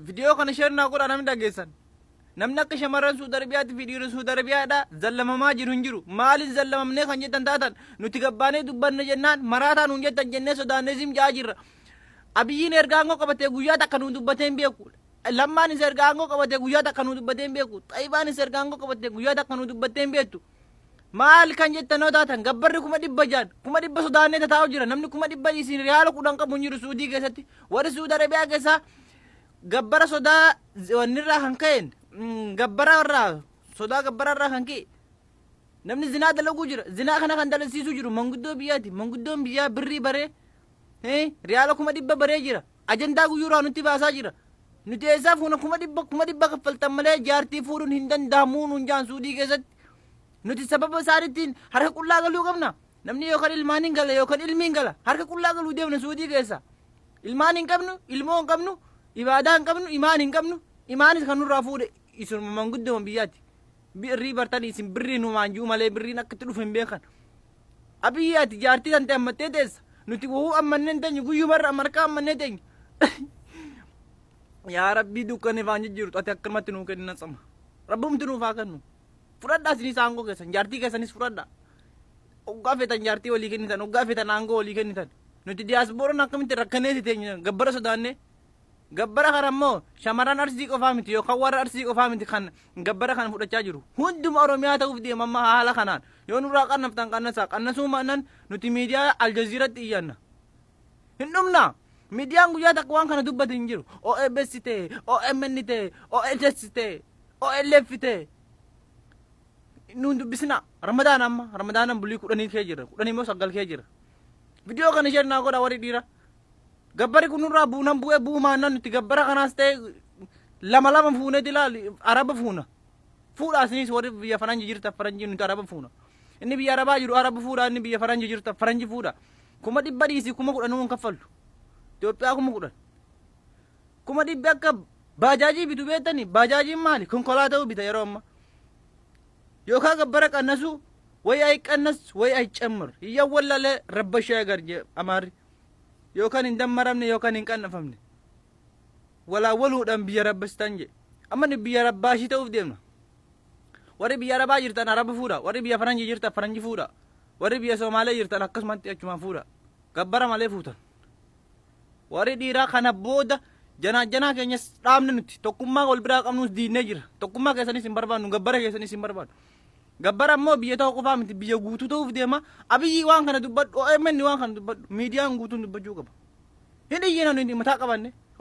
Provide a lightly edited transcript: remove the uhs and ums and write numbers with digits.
Viidiyoo kana share naa godhaa namni dhageessan. Namni akka shamarran Suudi Arabiyaatti fi dhiira Suudi Arabiyaadha zallamamaa jiru hin jiru. Maaliin zallamamnee kan jettan taatan nuti gabbaanee dubbanne jennaan maraataa nuun jettan jennee sodaannee zim ja'aa jirra. Abiyyiin erga aangoo qabatee guyyaa takka nuun dubbatee hin beeku. Lammaanis erga aangoo qabatee guyyaa takka nuu dubbatee hin beeku. Xayyibaanis erga aangoo qabatee guyyaa takka nuu dubbattee hin beektu. Maal kan jettan yoo taatan gabbarri 600,000 100,000 sodaannee tataa'u jira. Namni 100,000 isin riyaala 10 qabu hin jiru Suudii keessatti. Warri Suudi Arabiyaa keessaa gabbara sodaa wannirraa kan ka'een gabbara irraa sodaa gabbara irraa kan ka'e namni zinaa dalaguu jira. Zinaa kana kan dalagsiisuu jiru manguddoo biyyaati. Manguddoon biyyaa birrii baree riyaala 100,000 baree jira. Ajandaa guyyuuraa nutti baasaa jira. Nuti eessaa fuuna 100,000 100,000 kaffaltan malee jaartii fuudhuun hin danda'amu nuun jaan Suudii keessatti. Nuti sababa isaaniitiin harka qullaa galuu qabna. Namni yookaan ilmaan hin gala yookaan ilmi hin gala. Harka qullaa galuu deemna Suudii keessa. Ilmaan hin qabnu, ilmoo hin qabnu, ibaadaa hin qabnu, imaan hin qabnu. Imaanis kan nurraa fuudhe isinuma manguddoma biyyaati. Birrii bartanii isin birrii numaan jiru malee birriin akka itti dhufe hin beekan. Abiyyi ati jaartii tante ammattee teessa. Nuti wahuu ammannee hin teenyu guyyumarra marqaa ammannee teenya. Yaa Rabbii dukkan ifaan jijjiirtu ati akkanumatti nuu kenni natsama. Rabbumti nuuf haa kennu. Fudhadhaa isinis aangoo keessan jaartii keessanis fudhadhaa. Oggaa feetan jaartii walii kennitan oggaa feetan aangoo walii kennitan. Nuti diyaaspooraan akkamitti rakkaneeti teenya gabbara sodaannee. Gabbara kana immoo shamarran Arsii qofaa miti yookaan warra Arsii qofaa miti kan gabbara kana fudhachaa jiru. Hunduma Oromiyaa ta'uuf deema amma haala kanaan. Yoo nurraa qannaftan qannasaa qannasuu ma'anan nuti miidiyaa Aljaziiratti iyyanna. Hin dhumna. Miidiyaan guyyaa takka waan kana dubbate hin jiru. OBS ta'e, OMN ta'e, OLS ta'e, OLF ta'e. Nuun dubbisina. Ramadaan amma Ramadaanan bulii 10 kee jira. 10 immoo 9 kee jira. Viidiyoo kana isheen naa godha warri dhiira. Gabbari kun nurraa buunan bu'ee bu'uu maannaan nuti gabbara kanaas ta'e lama lama fuuneeti ilaali araba fuuna. Fuudha isinis warri biyya faranji jirta faranji nuti araba fuuna. Inni biyya arabaa jiru araba fuudha inni biyya faranji jirta faranji fuudha. 100,000 dhiisii 10,000 hin kaffallu. Itoophiyaa 10,000. 100,000 akka baajaajii bitu beektani baajaajiin maali konkolaataa bita yeroo amma. Yookaan gabbara qannasuu way ayqannas way aycammar iyyawwallalee rabbashee agar amaarri. Yookaan hin dammaramne yookaan hin qannafamne. Walaawwaluudhaan biyya rabbasitan jedhe. Amma nu biyya rabbaashii ta'uuf deemna. Warri biyya arabaa jirtan araba fuudha. Warri biyya faranjii jirtan faranjii fuudha. Warri biyya Somaalee jirtan akkasumatti achumaan fuudha. Gabbara malee fuutan. Warri dhiiraa kana booda janaa janaa keenyas dhaabne nuti tokkummaa wal biraa qabnus diinnee jira. Tokkummaa keessanis hin barbaannu gabbara keessanis hin barbaannu. Gabbara immoo biyya ta'uu qofaa miti biyya guutuu ta'uuf deema. Abiyyi waan kana dubbadhu OMN waan kana dubbadhu miidiyaan guutuun dubbachuu qaba. Hin iyyina nuti mataa qabanne.